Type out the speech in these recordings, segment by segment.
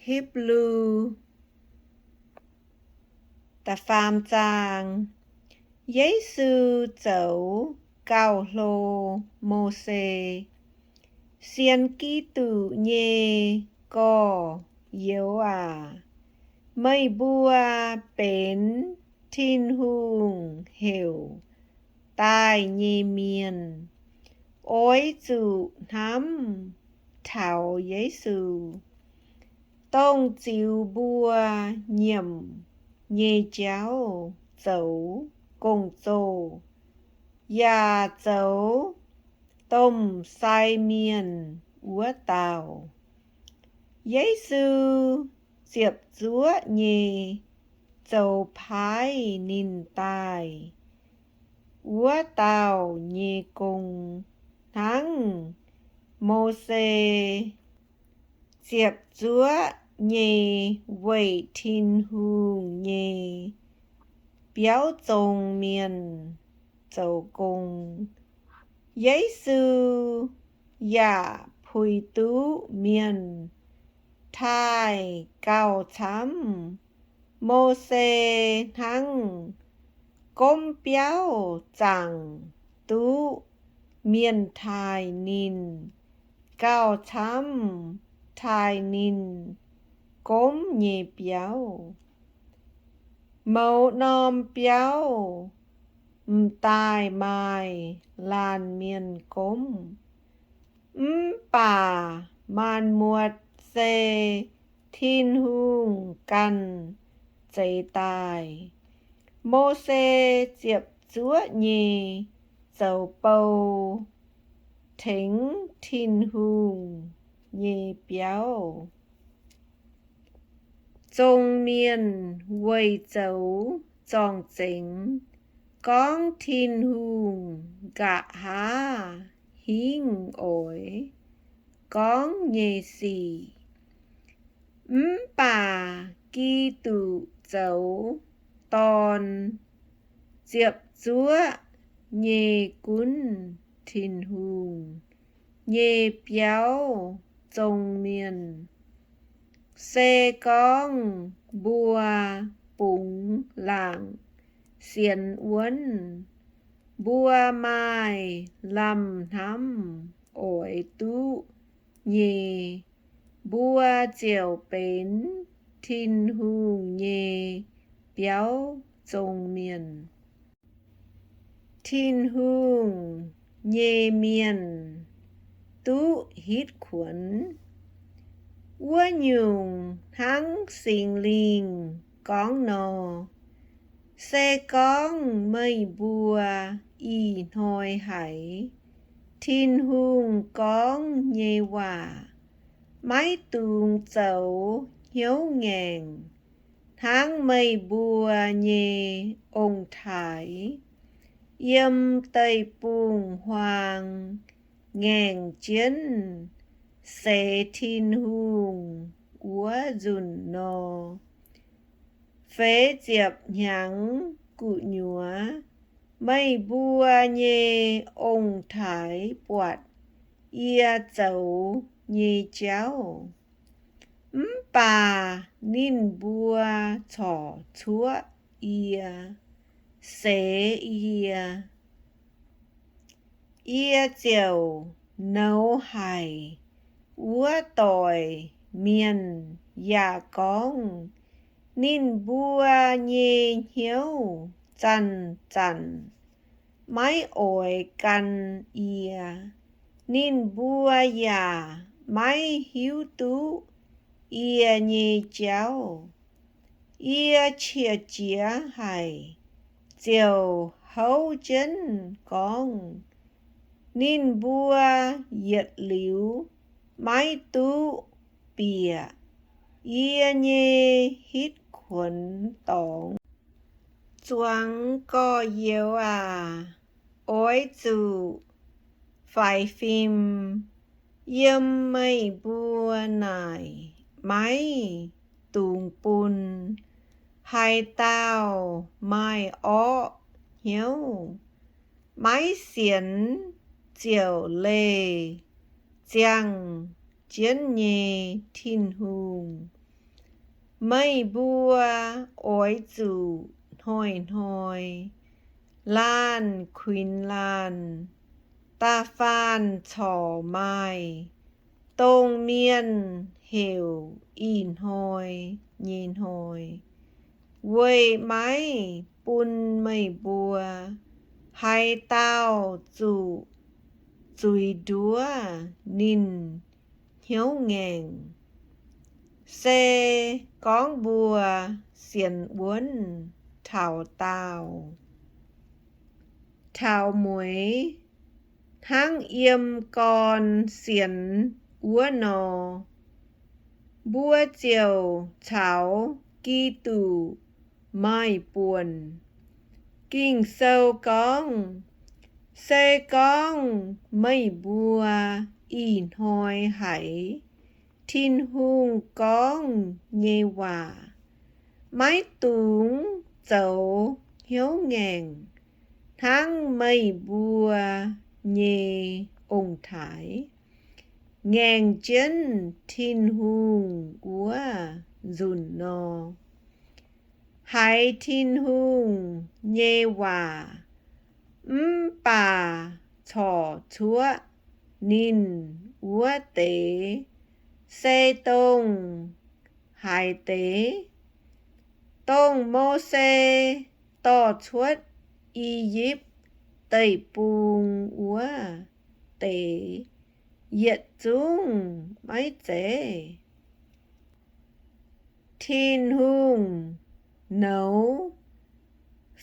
Hipv^lu da'faam zaang. Yesu zoux gauh hlo Mose, sienx Giduc nyei gorx-youz aac, meih mbuo benx Tin-Hungh heuc daaih nyei mienh, oix zuqc hnamv taux Yesu, dongh ziux mbuo nyiemc nyei jauv zoux gong-zoh, yaac zoux domh sai mienh wuov dauh. Yesu ziepc zuoqv nyei zoux paaiv ninh daaih wuov dauh nyei gong, hnangv Mose ziepc zuoqv nyei weic Tin-Hungh nyei biauv zong mienh zoux gong. Yesu yaac puix duqv mienh taaih gauh camv. Mose hnangv gomv biauv zaangc duqv mienh taaih ninh gauh camv taaih ninh gomv nyei biauv. Mouz norm biauv m'daaih maaih laanh mienh gomv, mv baac maanc muotc se Tin-Hungh ganh zeix daaih. Mose ziepc zuoqv nyei zoux bou tengx Tin-Hungh nyei biauv. Zong mienh weic zoux zorng-zengx gorngv Tin-Hungh nqa'haav hingv oix gorngv nyei sic. Mv baac Giduc zoux Dorn, ziepc zuoqv nyei gunv Tin-Hungh nyei biauv zong mienh. Se gorngv mbuo bungx laangc sienx wuonv, mbuo maaih lamh hnamv oix duqv nyei, mbuo ziouc benx Tin-Hungh nyei biauv zong mienh. Tin-Hungh nyei mienh duqv hitv kuonx. Wuov nyungc hnangv Singx Lingh gorngv nor, se gorngv meih mbuo ih hnoi haiz Tin-Hungh gorngv nyei waac, maiv dungx zoux hnyouv ngaengc hnangv meih mbuo nyei ong-taaix yiem deic-bung-huaang ngaengc jienv seix Tin-Hungh wuov nzunc nor. Feix ziepc hnyangx gu'nyuoz meih mbuo nyei ong-taaix buatc yie zoux nyei jauv, mv baac ninh mbuo corc cuoqv yie, seix yie. Yie ziouc nouz haic wuov doic mienh yaac gorngv, ninh mbuo nyei hnyouv zanc-zanc maiv oix gan yie. Ninh mbuo yaac maiv hiuv duqv yie nyei jauv. Yie qiex jiez haic, ziouc houv jienv gorngv, ninh mbuo yietc liuz maiv duqv bieqc yie nyei hitv kuonx dorngx. Zuangx gorx-youz aac, oix zuqc faix fim yiem meih mbuo naaic maiv dungx bun haaix dauh maaih orqv hnyouv, maiv sienx ziouc leih ziangh jienv nyei Tin-Hungh. Meih mbuo oix zuqc hnoi-hnoi laanh kuinx laanh da'faanh corc maaih dongh mienh heuc ih hnoi nyei hnoi, weic maiv bun meih mbuo haaix dauh zuqc zuiz nduov ninh hnyouv ngaengc. Se gorngv mbuo sienx wuonv taux daauh, taux mueiz, hnangv yiem gorn sienx wuov nor, mbuo ziouc caux Giduc maaih buonc. Ging-Sou gorngv, Se gorngv meih mbuo ih hnoi haiz Tin-Hungh gorngv nyei waac, maiv dungx zoux hnyouv ngaengc hnangv meih mbuo nyei ong-taaix ngaengc jienv Tin-Hungh wuov nzunc nor. Haiz Tin-Hungh nyei waac mv baac corc cuoqv ninh wuov deix se dongh haaix deix? Dongh Mose dorh cuotv I^yipv Deic-Bung wuov deix yietc zungv maiv zeiz? Tin-Hungh nouz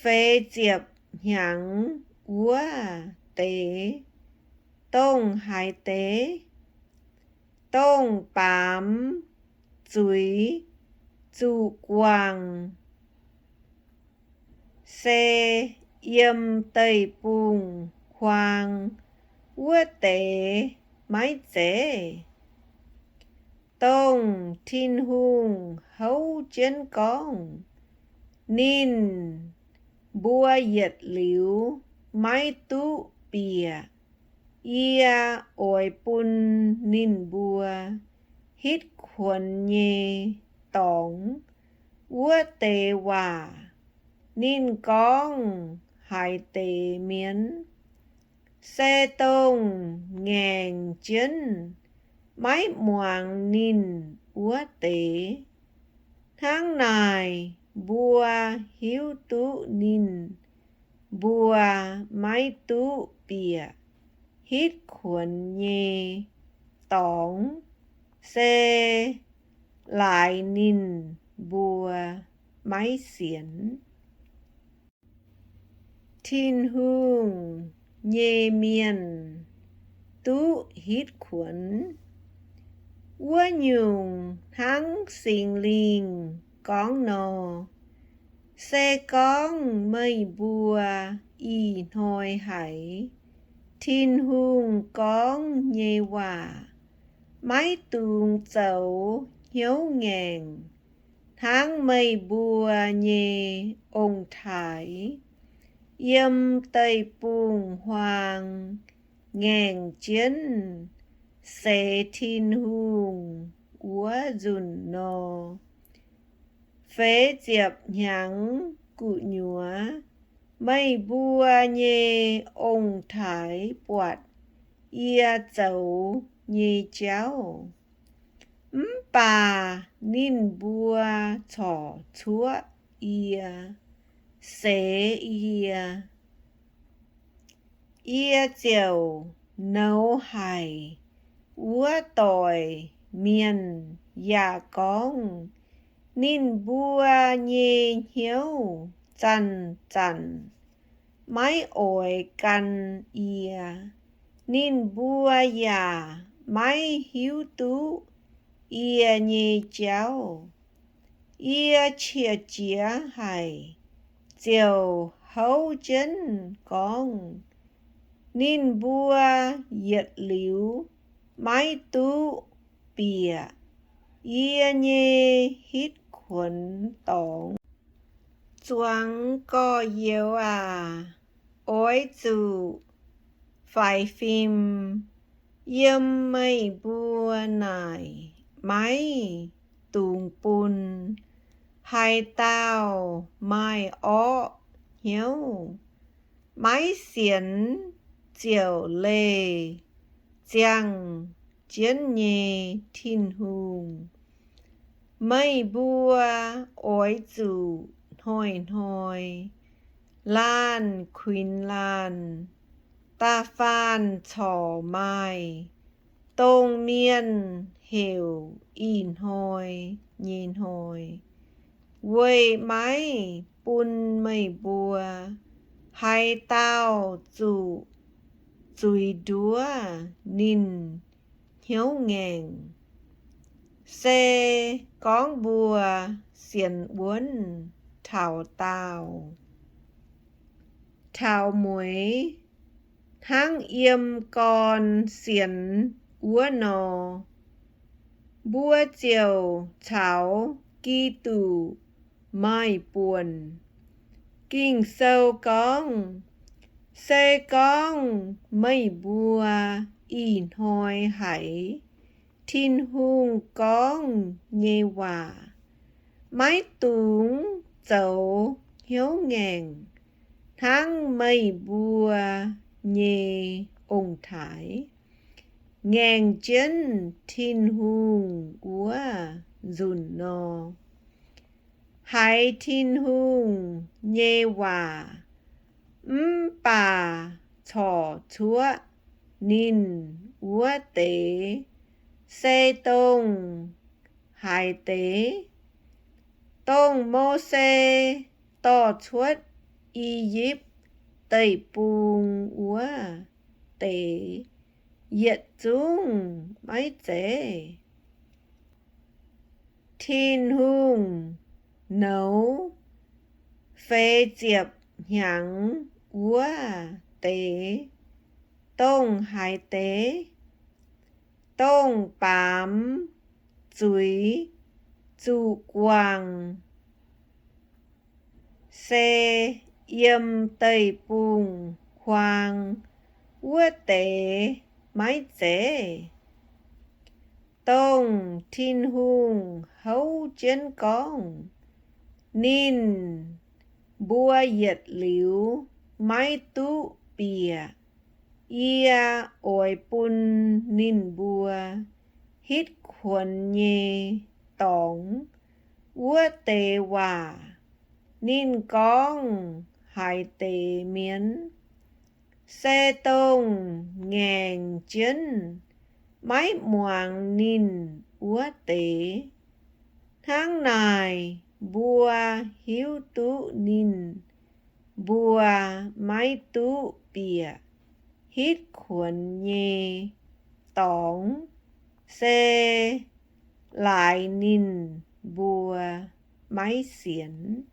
feix ziepc hnyangx wuov deix dongh haaix deix? Dongh baamz zuiz zuqc guangc se yiem deic-bung-huaang wuov deix maiv zeiz? Dongh Tin-Hungh houv jienv gorngv, Ninh mbuo yietc liuz maiv duqv bieqc yie oix bun ninh mbuo hitv kuonx nyei dorngx wuov deix waac. Ninh gorngv haaix deix mienh? Se dongh ngaengc jienv maiv muangx ninh wuov deix. Hnangv naaic mbuo hiuv duqv ninh mbuo maiv duqv bieqc hitv kuonx nyei dorngx se laaix ninh mbuo maiv sienx. Tin-Hungh nyei mienh duqv hitv kuonx. Wuov nyungc hnangv Singx Lingh gorngv nor, se gorngv meih mbuo ih hnoi haiz Tin-Hungh gorngv nyei waac, maiv dungx zoux hnyouv ngaengc hnangv meih mbuo nyei ong-taaix yiem deic-bung-huaang ngaengc jienv seix Tin-Hungh wuov nzunc nor. Feix ziepc hnyangx gu'nyuoz meih mbuo nyei ong-taaix buatc yie zoux nyei jauv, mv baac ninh mbuo corc cuoqv yie, seix yie. Yie ziouc nouz haic wuov doic mienh yaac gorngv, Ninh mbuo nyei hnyouv zanc-zanc maiv oix gan yie. Ninh mbuo yaac maiv hiuv duqv yie nyei jauv. Yie qiex jiez haic, ziouc houv jienv gorngv, Ninh mbuo yietc liuz maiv duqv bieqc yie nyei hitv kuonx dorngx. Zuangx gorx-youz aac, oix zuqc faix fim yiem meih mbuo naaic maiv dungx bun haaix dauh maaih orqv hnyouv, maiv sienx ziouc leih ziangh jienv nyei Tin-Hungh. Meih mbuo oix zuqc hnoi-hnoi laanh kuinx laanh da'faanh corc maaih dongh mienh heuc ih-hnoi nyei hnoi, weic maiv bun meih mbuo haaix dauh zuqc zuiz nduov ninh hnyouv ngaengc, se gorngv mbuo sienx wuonv taux daauh. Taux mueiz hnangv yiem gorn sienx wuov nor, mbuo ziouc caux Giduc maaih buonc. Ging-Sou gorngv, Se gorngv meih mbuo ih hnoi haiz Tin-Hungh gorngv nyei waac, maiv dungx zoux hnyouv ngaengc hnangv meih mbuo nyei ong-taaix ngaengc jienv Tin-Hungh wuov nzunc nor. Haiz Tin-Hungh nyei waac mv baac corc cuoqv ninh wuov deix se dongh haaix deix? Dongh Mose dorh cuotv I^yipv Deic-Bung wuov deix yietc zungv maiv zeiz? Tin-Hungh nouz feix ziepc hnyangx wuov deix dongh haaix deix? Dongh baamz zuiz zuqc guangc, se yiem deic-bung-huaang wuov deix maiv zeiz? Dongh Tin-Hungh houv jienv gorngv, ninh mbuo yietc liuz maiv duqv bieqc. Yie oix bun ninh mbuo hitv kuonx nyei dorngx wuov deix waac, ninh gorngv haaix deix mienv, se dongh ngaengc jienv maiv muangx ninh wuov deix. Hnangv naaic, mbuo hiuv duqv ninh mbuo maiv duqv bieqc hitv kuonx nyei dorngx se laaix ninh mbuo maiv sienx.